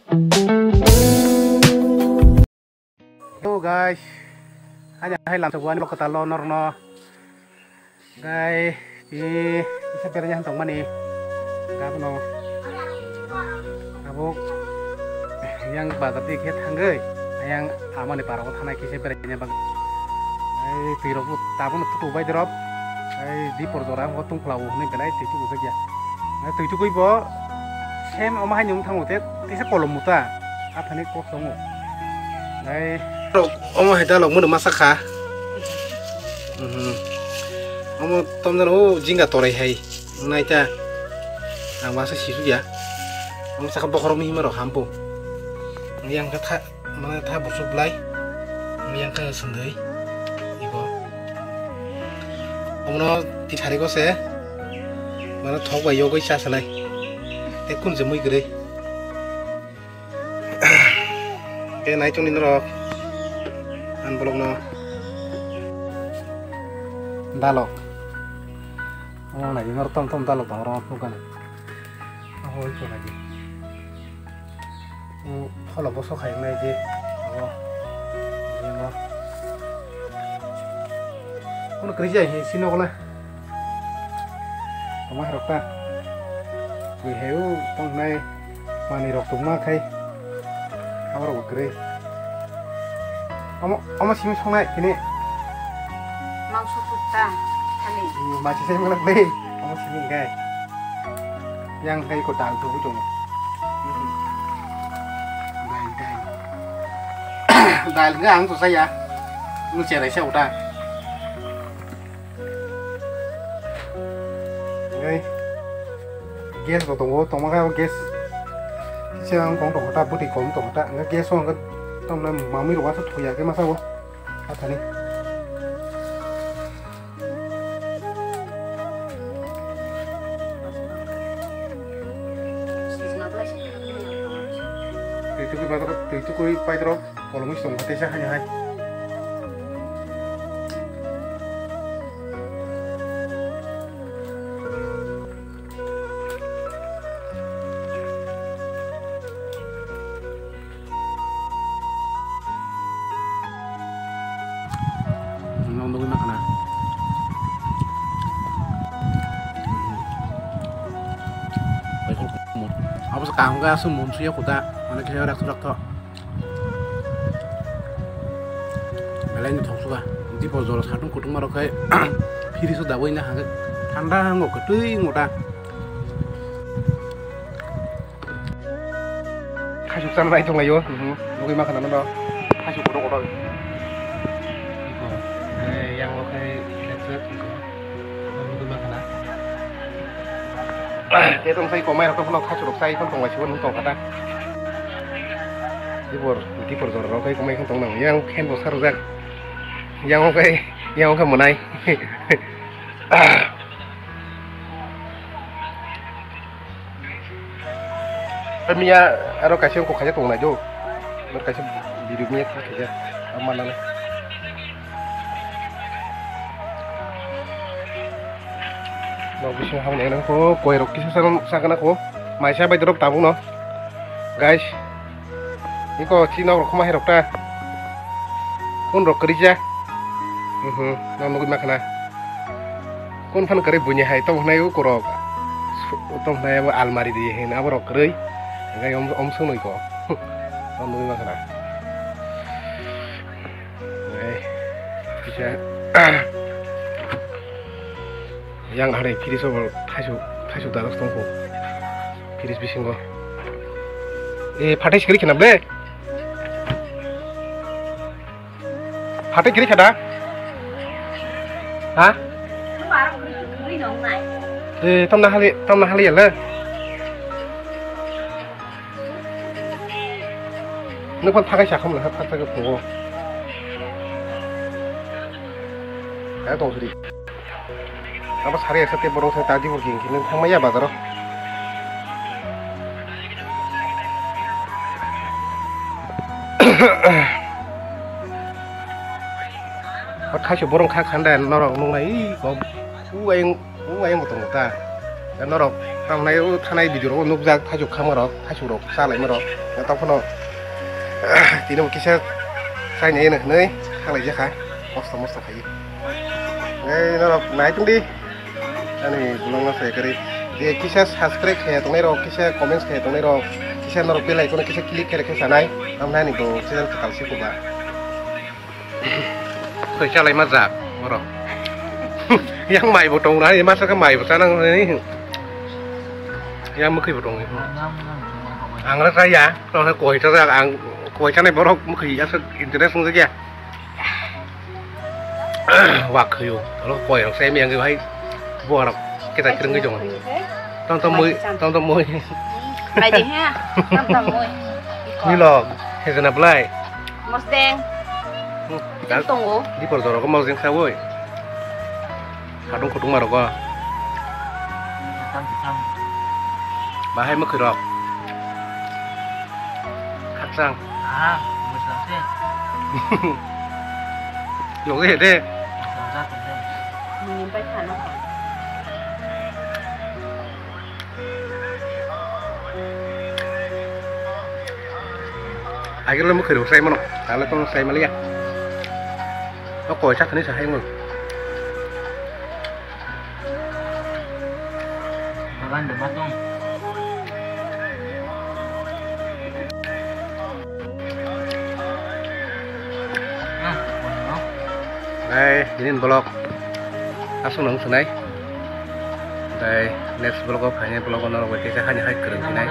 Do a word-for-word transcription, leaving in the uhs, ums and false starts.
Hello guys, ani hai lamsa buani bok kwtal lo norno. Guys, ini bisa berenya tong mani. Kamu no. Abo yang bazar di khe thangwi, yang amani parao thanai kisa berenya bag. Ai twi rok tabuk no tutu bai drop. Ai di por jora mo tung phlao hwnwi belai twi tuku jakya. Ai twi tukui bo sem omo hai nung thango te tisa kolom muta. Athani kok tongo. Ai omo hai dalok muno masa kha. Mhm. Omo tomjano o jinga torai hai. Naita. Ang masa sisuk ya. Ang saka bokhorok mihima rok hampu. Yang kha tha, mana tha busuk blai. Yang kha sundai. Ibo. Omono tithari ko se. Mana thok bai yogoi cha salai. Te kun je mui gre. Ke nai chungni norok. An bolok no. Dalok. Oh, nai norok tom tom dalok tong ro phukani. Oh, oi ko nai. Oh, pholok bosok hai nai je. Oh. Jemo. Kono kri jai he sino gole. Tongma hai rok ta. Bui hai o tongnai manwi rok tongma khai. Abo rok bo kwrwi. Omo, omo simi songnai tini. Mangso kutta thani. Masi sai mangla ble. Omo simi kai. Yang kai ko dal tu tongo. Dal, dal. Dal ga ang to saya. Lu cherai sa uta. Hingke gas bo tongo, tongma khe gas se ang kong tongkha ta, bwtwi kom tongkha ta, hingke gas o hingke tamni mamwi rok aswk thwi ya khe masa bo athani. Twi tukui paidrok, twi tukui paidrok. Kolomwi se tongkha teisa haino hai. Nong nugui mankha na. Abo se kaham khe aswk mun suya khuda, mane khe rakto rakto. Belai no thok suka. Tipo jora satung kutung ma rok khai. Phiri so dabo ina hangke. Thanda hango kwtwi ngota. Khasuk chana nai tong laio. Mhm. Nugui ma khana no. Khasuk kotor kotor. Eh, yang lo khai lecture. Nugui ma khana. Te tong sai komai rok phano khasuk rok sai phano tong lai sibon tong kha ta. Dipor, dipor jora rok khai komai khon tong nang. Yang khen bo sarjak. Yang khai, yang khai monai. Miya aro kaisa wngkha khaijak tongnai do. Aro kaisa video miya khaijak. Amo mananai. Nok bising hamya nang kho, koi rok kisa sakna kho. Maisa bai dorok tabuk no. Guys. Iko chi nok rok khoma hai rok ta. Kun rok kwrwi ja. Mhm, no nugui ma khana. Kun phan kwrwi buini hai tong hnai ukurok. Tong hnai abo almari di hin abo rok kwrwi. Ngai om om swngnoi ko. No nugui ma khana. Ngai. Kisa. Yang hari fridge o bo thaisu, thaisu dalok tongkho. Fridge bisingo. E, phatai sikri khna ble. Phatai kiri khada? Ha? E, tamna hali, tamna hali ya le. Nokphang thakai sa khum le, ha, thak thak phungo. Kaya tong sidi. Abo sari asa te borok sai tadi burki hingke nang thangmaya bazaro. Thaisu borong kha khanda norok nungnai, ih, kok, u ayang, u ayang bo tongo ta. Norok tamnai o thanai video rok nukjak, thaichuk khamma rok, thaichuk rok chalaima rok. Tamo phano tini bo kisa chainai hwnwi khalaijakha, mosto mosto khai. Ei norok nai tongdi. Ani vlog no share kari. Je kisa subscribe khaya tongnai rok, kisa comments khaya tongnai rok, kisa norok bell icon kisa click khe khe sanai. Tamnai ani bo channel kwtal si kuba. Koi chalai ma jak borok. Yang mai bo tong nai, masa khe mai bo chanang ni. Yang mukhi bo tong. Ang ra ya, tong koi cha jak ang koi chanai borok mukhi ya interest nung ya. Wak khayo. Oro koi rok sai miyang hai. Bo arok kita kireng gejong. Tong tong moi, tong tong moi. Bai de ha. Tong tong moi. Nilo, hezena belai. Mosdeng. Jeng tongo. Di por jorok mosdeng sawoi. Kadung kudung marok. Bahai mukhi rok. Khakchang. Ah, mujang se. Yong se de. Mujang ja tong de. Mini bai khana. Agil mo khiro sai mano. Tale tong sai maliya. O koi sa khani sa hai mo. Bagan de batong. Hai, bini vlog aswk nang sunai. Tei next vlog o phainai vlog o norok bai kisa hani hai kwrwng hinai.